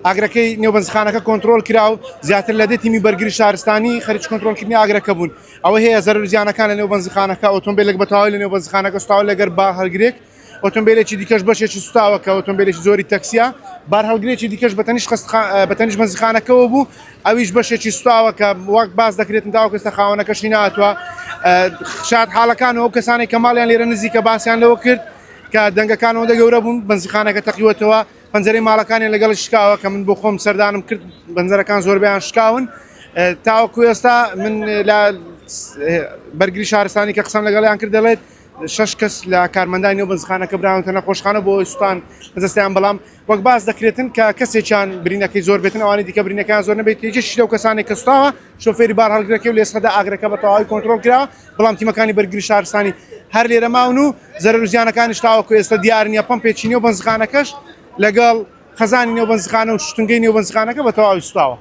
ئاگرەکەی نێو بەنزیخانەکە کۆنترۆل کرا و زیاتر لە دە تیمی بەرگری شارستانی خەریکی کۆنترۆلکردنی ئاگرەکە بوون. ئەوە هەیە زەرەر و زیانەکان لە نێو بەنزیخانەکە، ئۆتۆمبیلێک بە تەواوی لە نێو بەنزیخانەکە سوتاوە لەگەر بارهەڵگرێک، ئۆتۆمبیلێکی دیکەش بەشێکی سوتاوە کە ئۆتۆمبیلێکی زۆری تەکسیە، بارهەڵگرێکی دیکەش بە تەنیشت بە تەنیشت بەنزیخانەکەوە بوو، ئەویش بەشێکی سوتاوە کە وەک باس دەکرێتن تاوەکو ئێستا خاوەنەکەشی نەهاتووە. شایەتحاڵەکان و ئەو کەسانەی کە ماڵیان لێرە نزیکە باسیان لەوە کرد کە دەنگەکان ئەوەندە گەورە بوون بەنزیخانەکە تەقیوەتەوە، پەنجەرەی ماڵەکانیان لەگەڵ شکاوە کە من بۆ خۆم سەردانم کرد پەنجەرەکان زۆربیان شکاون تاوەکو ئێستا من لە بەرگری شارستانی کە قسەم لەگەڵیان کرد دەڵێت شش کەس لە کارمەندانی و بەنزخانەکە براونتە نەخۆشخانە بۆ سوستان دەستیان بەڵام وەک باس دەکرێتن کە کەسێکیان برینەکەی زۆر بێتن ئەوانی دیکە برینەکان زۆر نەبێت یەکێکی لەو کەسانێک کە سوتاوە شۆفێری بار هەڵگرەکەی و لێسەدا ئاگرەکە بە تەواوی کۆنترۆڵ کرا بەڵام تیمەکانی بەرگری شارستانی هەر لێرە ماون و زەرەر و زیانەکانیش تاوەکو ئێستا دیار نییە، پەمپێکی نێو بەنزخانەکەش لەگەڵ خەزانی نێو بەنزخانە و شتونگەی نێو بەنزخانەکە بە تەواوی سوتاوە.